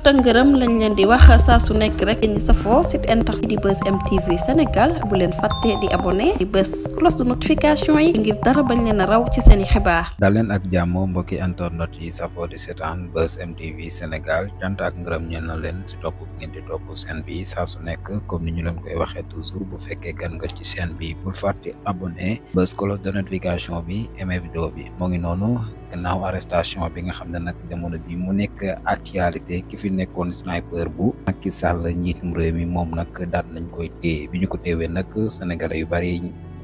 tëngërëm lañ leen di wax saa su nekk rek ñi safoo site internet di Buzz M TV Sénégal bu leen fàtte di abonné di bës cloche de notification yi ngir dara bañ leen a raw ci seeni xibaar. dal leen ak jàmm mbokki internet yi safoo di seetaan Buzz M TV Sénégal cant ak ngërëm ñeen na leen si topp ngeen di topp seen bi saa su nekk comme ni ñu leen koy waxee toujours bu fekkee gan nga ci seen bi bul fàtte abonné bës cloche de notification bi aimé vidéo bi moo ngi noonu gannaaw arrestation bi nga xam ne nag jamono bi mu nekk actualité ki fi nekkoon sniper bu Macky Sall njiitum réew mi moom nag daal nañ koy téye bi ñu ko téewee nag sénégalais yu bari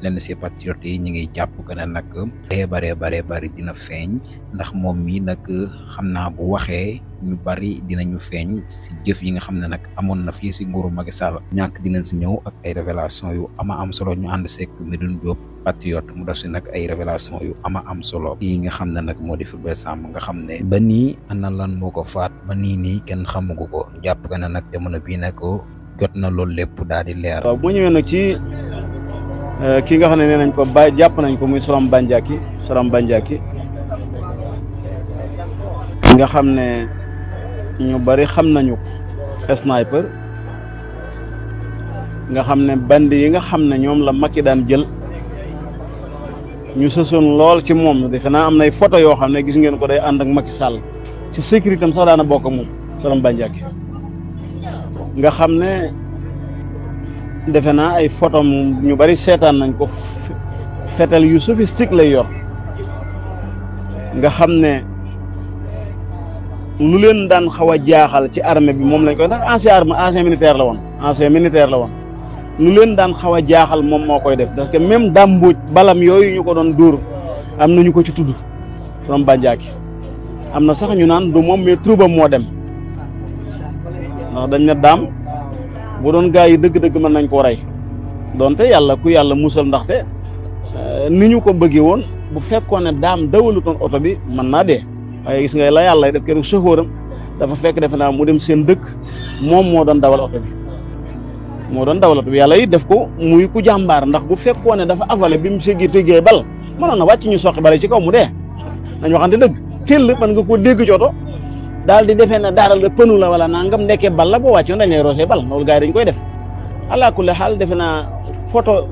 lenn si patriotes yi ñu ngi jàpp que ne nag bari dina feeñ ndax moom mi nag xam naa bu waxee ñu bari dinañu feeñ si jëf yi nga xam ne nag amoon na fii si nguuru Macky Sall ñàkk dinañ si ñëw ak ay révélation yu ama am solo ñu ànd seeg Medoune Diop patriote mu def si nag ay révélation yu ama am solo yi nga xam ne nag moo di Fulbert Sambou nga xam ne ba nii ana lan moo ko faat ba nii kenn xamugu ko jàpp que ne nag jamono bii nag jot na loolu lépp daal di leer. waaw bu ñëwee nag ci ki nga xam ne nee nañ ko jàpp nañ ko muy Soham Bandiaky nga xam ne ñu bari xam nañu ko sniper nga xam ne bandi yi nga xam ne ñoom la Macky daan jël ñu sësoon lool ci moom defe naa am nay photo yoo xam ne gis ngeen ko day ànd ak Macky Sall ci sécurité am sax daana bokk ak moom Soham Bandiaky nga xam ne defe naa ay photo ñu bari seetaan nañ ko fetel yu sophistique lay yor nga xam ne lu leen daan xaw a jaaxal ci armée bi moom lañ koy ndax ancien militaire la woon lu leen daan xaw a jaaxal moom moo koy def parce que même dàmbuj balam yooyu ñu ko doon dóor am nañu ko ci tudd Soham Bandiaky am na sax ñu naan du moom mais troubam moo dem ndax dañ ne daam bu doon gaa yi dëgg-dëgg mën nañ koo rey donte yàlla ku yàlla musal ndaxte ni ñu ko bëggee woon bu fekkoon ne daam dawalutoon oto bi mën naa dee waaye gis nga la yàlla def keroog chauffeur am dafa fekk defe naa mu dem seen dëkk moom moo doon dawal oto bi yàlla yi def ko muy ku jàmbaar ndax bu fekkoon ne dafa avalé bi mu ségi tëggee bal mënoon na wàcc ñu soqi bale ci kaw mu dee nañ waxante dëgg teel mën nga koo dégg ci oto daal di defee ne daaral la pënu la wala nangam ndekkee bal la boo wàccoon dañ lay roosee bal loolu gars yi dañ koy def ala kulli xaal defe naa photo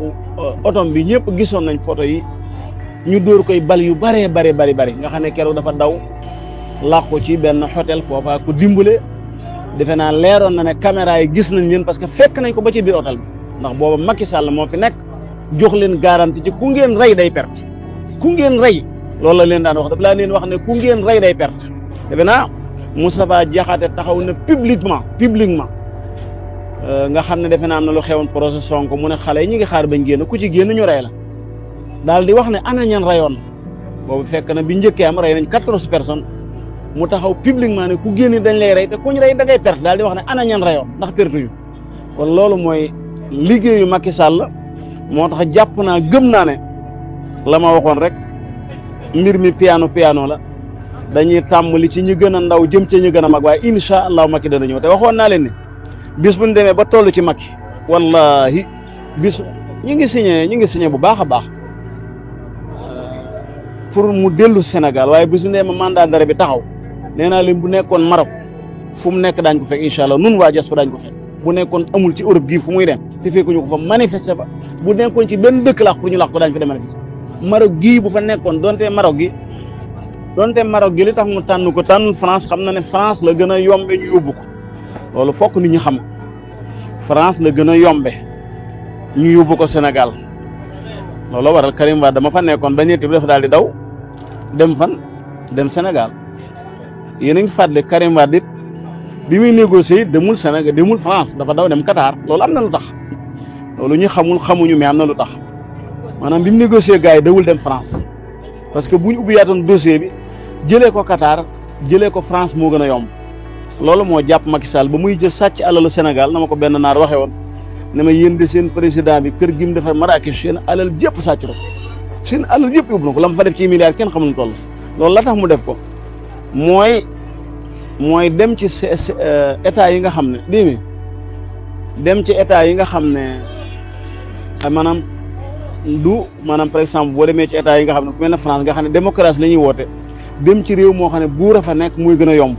otom bi ñëpp gisoon nañ photo yi ñu dóor koy bal yu bari nga xam ne keroog dafa daw làqu ci benn hôtel foofa ku dimbale defe naa leeroon na ne caméra yi gis nañ leen parce que fekk nañ ko ba ci biir hôtel bi ndax booba Macky Sall moo fi nekk jox leen garantie ci ku ngeen rey day perte ku ngeen rey loolu la leen daan wax dafa laa leen wax ne ku ngeen rey day perte defe naa Moustapha Diakhaté taxaw na publiquement nga xam ne defe naa am na lu xewoon procès Sonko mu ne xale yi ñu ngi xaar bañ génn ku ci génn ñu rey la daal di wax ne ana ñan reyoon boobu fekk na bi njëkkee am rey nañ 14 personnes mu taxaw publiquement ne ku génn dañ lay rey te ku ñu rey da ngay perte daal di wax ne ana ñan reyoon ndax pertuñu kon loolu mooy liggéeyu Macky Sall moo tax jàpp naa gëm naa ne la ma waxoon rek mbir mi piano la dañuy tàmbali ci ñu gën a ndaw jëm ci ñu gën a mag waaye incha allah Macky dana ñëw te waxoon naa leen ne bis bu ñu demee ba toll ci Macky wallahi bis ñu ngi signé bu baax a baax pour mu dellu Sénégal waaye bis bu ñu demee mandat d'arrêt bi taxaw nee naa leen bu nekkoon Maroc fu mu nekk daañ ko fekk incha allah nun waa diaspora daañ ko fekk bu nekkoon amul ci Europe gii fu muy dem te fekkuñu ko fa manifester fa bu nekkoon ci benn dëkk laax pour ñu laax ko daañ fa dem manifester Maroc gii bu fa nekkoon donte Maroc gi li tax mu tànn ko tànnul France xam na ne France la gën a yombe ñu yóbbu ko loolu fokk nit ñi xam France la gën a yombe ñu yóbbu ko Sénégal loolu waral Karim Wade dama fa nekkoon ba ñetti bi dafa daal di daw dem Sénégal yéen a ngi fàttali Karim Wade bi muy négocier demul Sénégal demul France dafa daw dem Qatar loolu am na lu tax loolu ñu xamuñu mais am na lu tax maanaam bi mu négocier gars yi dawul dem France parce que bu ñu ubbi yaatoon dossier bi jëlee ko Qatar jëlee ko France moo gën a yomb loolu moo jàpp Macky Sall ba muy jël sàcc alalu Sénégal na ma ko benn naar waxee woon ne ma yéen de seen président bi kër gi mu defar Marrakech seen alal yëpp sàcc na ko seen alal yëpp yóbbu na ko la mu fa def ci milliards kenn xamul toll loolu la tax mu def ko mooy dem ci état yi nga xam ne dem ci état yi nga xam ne maanaam par exemple boo demee ci état yi nga xam ne fu mel ne France nga xam ne démocratie la ñuy woote dem ci réew moo xam ne buur a fa nekk muy gën a yomb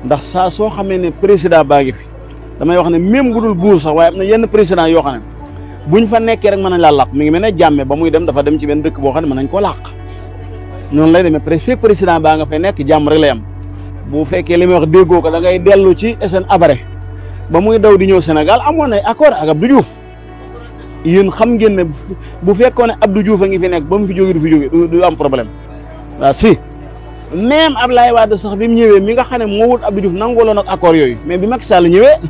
ndax saa soo xamee ne président baa ngi fi damay wax ne même bu dul buur sax waaye am na yenn président yoo xam ne buñ fa nekkee rek mën nañ laa làq mi ngi mel ne Jàmme ba muy dem dafa dem ci benn dëkk boo xam ne mën nañ koo làq noonu lay demee fekk président baa nga fay nekk jàmm rek lay am bu fekkee li may wax déggoo ko da ngay dellu ci SN Habré ba muy daw di ñëw Sénégal amoon ay accord ak Abdou Diouf yéen xam ngeen ne bu fekkoon ne Abdou Diouf a ngi fi nekk ba mu fi jóge du fi jóge du am problème waaw si même Ablaye Wade sax bi mu ñëwee mi nga xam ne moo wut Abdou Diouf nangooloon ak accord yooyu mais bi Macky Sall ñëwee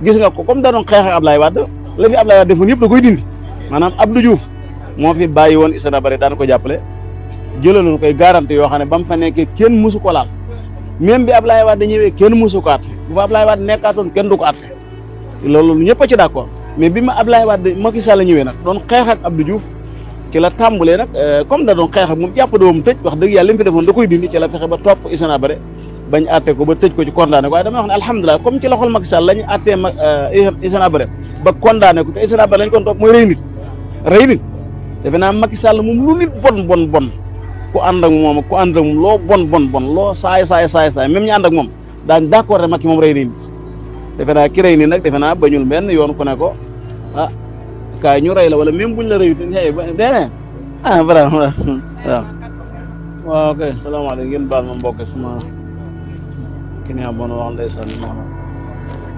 gis nga ko comme da doon xeex ak Ablaye Wade la fi Ablaye Wade defoon yëpp da koy dindi maanaam Abdou Diouf moo fi bàyyi woon SN Habré daan ko jàppale jëlaloon koy garanti yoo xam ne ba mu fa nekkee kenn musu ko laal même bi Ablaye Wade ñëwee kenn musu ko àtte bu fa Ablaye Wade nekkaatoon kenn du ko àtte loolu ñëpp a ci d'accord mais bi ma Ablaye Wade Macky Sall ñëwee nag doon xeex ak Abdou Diouf ci la tàmbalee nag comme da doon xeex ak moom jàpp doom tëj wax dëgg yàlla li mu fi defoon da koy dindi ci la fexe ba topp SN Habré bañ àtte ko ba tëj ko ci condamné ko waaye dama wax ne alhamdulilah comme ci loxol Macky Sall la ñu àttee SN Habré ba condamné ko te SN Habré lañ ko topp mooy rey nit defe naa Macky Sall moom lu nit bon ku ànd ak moom loo bon loo saay même ñu ànd ak moom daañ d'accord rek Macky moom rey nit defe naa ki rey nit nag defe naa bañul benn yoon ku ne ko kaay ñu rey la wala même buñ la rëyut dene vraiment waaw ok salaamaaleykum ngeen baal ma mbokk suma ki ne bon wax ndeysaan ma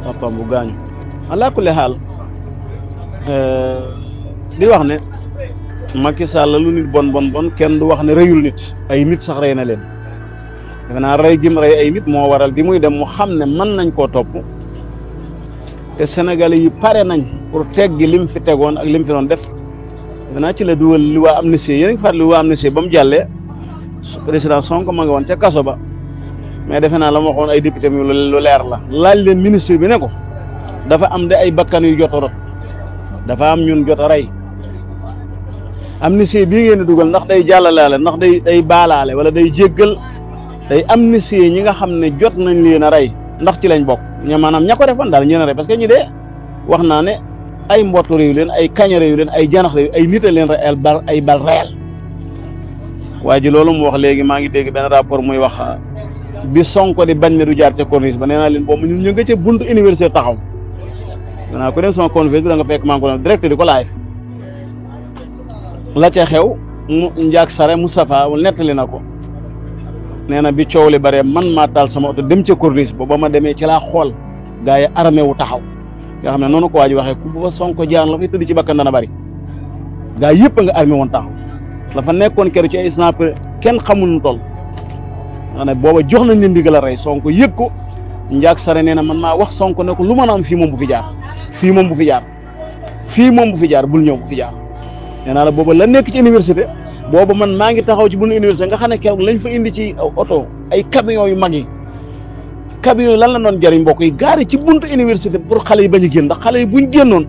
papam bu gaañu ala kulli xaal di wax ne Macky Sall lu nit bon kenn du wax ne rëyul nit ay nit sax rey na leen defe naa rey gim rey ay nit moo waral bi muy dem mu xam ne mën nañ koo topp te Sénégalais yi pare nañ pour teggi lim fi tegoon ak lim fi doon def defe naa ci la duwal li waa amnistie yéen a ngi fàttali li waa amnistie ba mu jàllee président Sonko ma nga woon ca kaso ba mais defe naa la ma waxoon ay député mi lu leer la laaj leen ministre bi ne ko dafa am de ay bakkan yu jot a rot dafa am ñun jot a rey amnistie bii ngeen di dugal ndax day jàllalaale ndax day baalaale wala day jéggal day amnistie ñi nga xam ne jot nañ leen a rey ndax ci lañ bokk maanaam ña ko defoon daal ñeen a rey parce que ñi dee wax naa ne ay mbottu réew leen ay kaña réew leen ay janax réew ay nit a leen ay bal réel waa ji loolu mu wax léegi maa ngi dégg benn rapport muy wax bi Sonko di bañ ne du jaar ca corniche ba nee naa leen boobu ñun ñu nga ca buntu université taxaw danaa ko dem sama conférence bi da nga fekk maa ngi ko def direct di ko live la ca xew mu njaag sare Moustapha nettali na ko nee na bi coow li bare man maa taal sama oto dem ca corniche ba ma demee ci laa xool gars yi armé wu taxaw nga xam ne noonu ko waa ji waxee ku ba Sonko jaan la fay tëdd ci bakkan dana bari gars yëpp a nga armé woon taxaw la fa nekkoon keroog ci ay sniper kenn xamul nu toll nga ne booba jox nañ leen ndigal a rey Sonko yëg ko njaag sare nee na man maa wax Sonko ne ko lu mën a am fii moom bu fi jaar fii moom bu fi jaar bul ñëw bu fi jaar nee naa la booba la nekk ci université booba man maa ngi taxaw ci buntu université nga xam ne keroog lañ fa indi ci oto ay camions yu mag yi camions yi lan la doon jëriñ mbokk yi gaari ci buntu université pour xale yi bañ a génn ndax xale yi buñ génnoon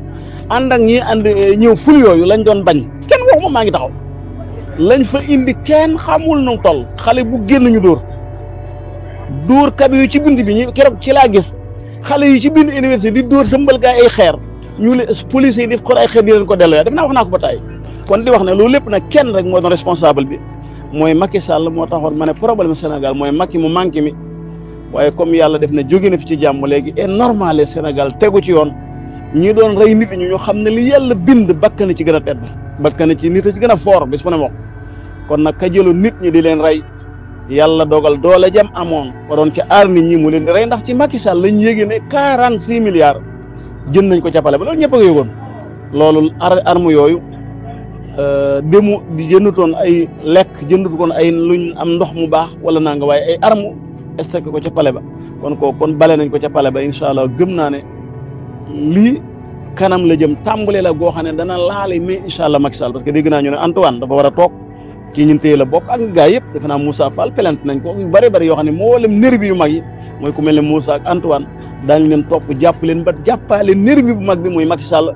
ànd ak ñi ànd ñëw ful yooyu lañ doon bañ kenn waxuma maa ngi taxaw lañ fa indi kenn xamul nu toll xale bu génn ñu dóor camions yi ci bunt bi ñu keroog ci laa gis xale yi ci biir université di dóor tëmbal gaay ay xeer ñu le police yi di xor ay xeer di leen ko delloo def naa wax naa ko ba tey kon di wax ne loolu lépp nag kenn rek moo doon responsable bi mooy Macky Sall moo taxoon ma ne problème Sénégal mooy Macky mu manqué mi waaye comme yàlla def na jóge na fi ci jàmm léegi est normal le Sénégal tegu ci yoon ñi doon rey nit ñi ñu xam ne li yàlla bind bakkan ci gën a tedd bakkan ci nit a ci gën a fort bis mu ne moom kon nag ka jëloon nit ñi di leen rey yàlla dogal doole jam amoon waroon ca aar nit ñi mu leen di rey ndax ci Macky Sall lañ yéegee ne 46 milliards jënd nañ ko ca pale ba loolu ñëpp a ko yëgoon loolu arme yooyu demu di jëndutoon ay lekk jëndutoon ay luñ am ndox mu baax wala nanga waaye ay arme stocké ko ca pale ba kon bale nañ ko ca pale ba incha allah gëm naa ne lii kanam la jëm tàmbale la goo xam ne dana laale mais incha allah Macky Sall parce que dégg naa ñu ne Antoine dafa war a toog kii ñun téye la bokk ak gaa yëpp defe naa Moussa Fall pelante nañ ko yu bëri yoo xam ne mboolem nervi yu mag yi mooy ku mel ne Moussa ak Antoine daañu leen topp jàpp leen ba jàppaale nervi bu mag bi muy Macky Sall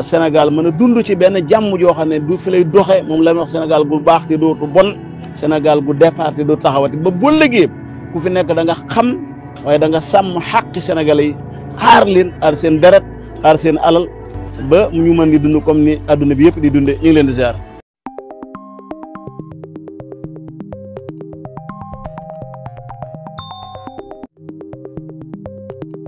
Sénégal mën a dund ci benn jàmm joo xam ne du fi lay doxee moom la wax Sénégal gu baax te dootu bon Sénégal gu départ te dootu taxawati ba bu ëllëgee ku fi nekk da nga xam waaye da nga sàmm xàqi Sénégalais yi aar leen aar seen deret aar seen alal ba ñu mën di dund comme ni adduna bi yëpp di dundee ñu ngi leen di ziar. yi.